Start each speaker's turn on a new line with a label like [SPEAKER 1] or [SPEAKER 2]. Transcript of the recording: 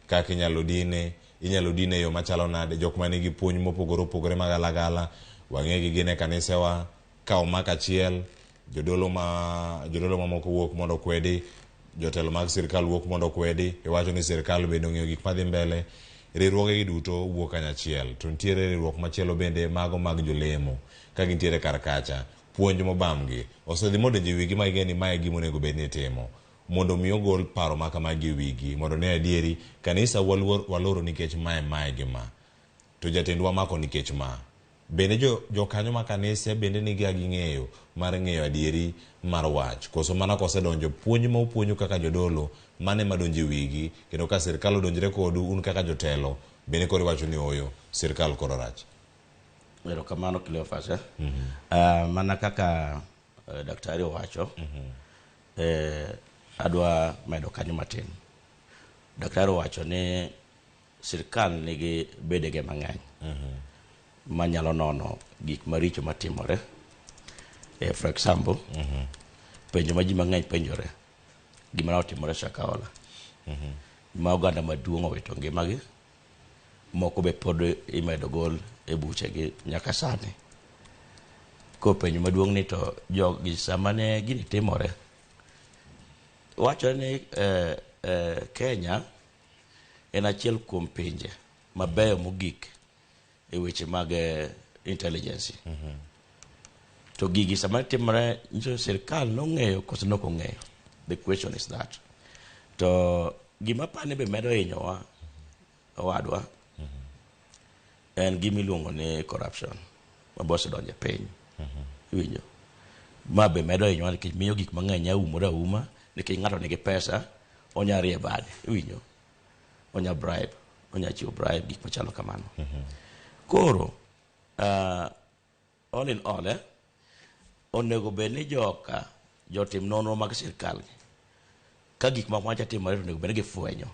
[SPEAKER 1] Kaka inyalo dine, inyalo dine e yo machalo nade, jok manigi puonj mopogore opogore magalagala, wang'egi gin e kanisewa, ka omak achiel, jodolo ma jodolo mamoko wuok mondo okwedi, jotelo mag sirkal wuok mondo okwedi, iwacho ni sirkal bende ong'eyo gik madhi mbele. Riwruoge gi duto wuok kanyachiel. To nitiere riwruok machielo bende mago mag jolemo ka gintiere kar kacha, puonj mobamgi osedhi modonjo e wigi ma ging'e ni mae e gima onego bed ni itimo. Mondo mi ogol paro ma kamagi e wigi mondo ne adieri kanisa waluor, waloro nikech mae mae gi ma. To jatendwa mako nikech ma. Bende jo, jokanyo ma kanise bende nigi gi ng'eyo mar ng'eyo adieri mar wach? Koso mana kosedonjo puonj ma upuonjo kaka jodolo, mano ema donjo e wigi, kendo ka sirkal odonjre kodu un kaka jotelo, bende koro iwacho ni ooyo, sirkal koro rach?
[SPEAKER 2] Erokamano Cleophas. Eh? Mana kaka daktari owacho, adwa medo kanyo matin. Daktari owacho ni sirkal nigi bedege mang'eny manyalo nono gik maricho matimore. For example, penjo ma ji mang'eny penjore, gima ne otimore Shakahola, ma oganda maduong' owito ngimagi, moko be pod imedo gol e buchegi nyaka sani. Koro penjo maduong' ni to jogi sama ne gini timore, wachore ni Kenya en achiel kuom pinje mabeyo mogik e weche mag intelligence. To gigi sama timore nyiso ni sirkal nong'eyo koso nok ong'eyo. The question is that. To gima apani be medo hinyowa owadwa en gima iluongo ni corruption ma be osedonjo e piny. Iwinjo? Ma be medo hinyowa nikech miyo gik mang'eny nya umore auma nikech ng'ato nigi pesa onya rie bade. Iwinjo? Onya bribe, onya chiwo bribe gik machalo kamano. Koro all in all, onego bed ni joka jotim nonro mag sirkal gi ka gik moko macha timore to onego bed ni gifwenyo.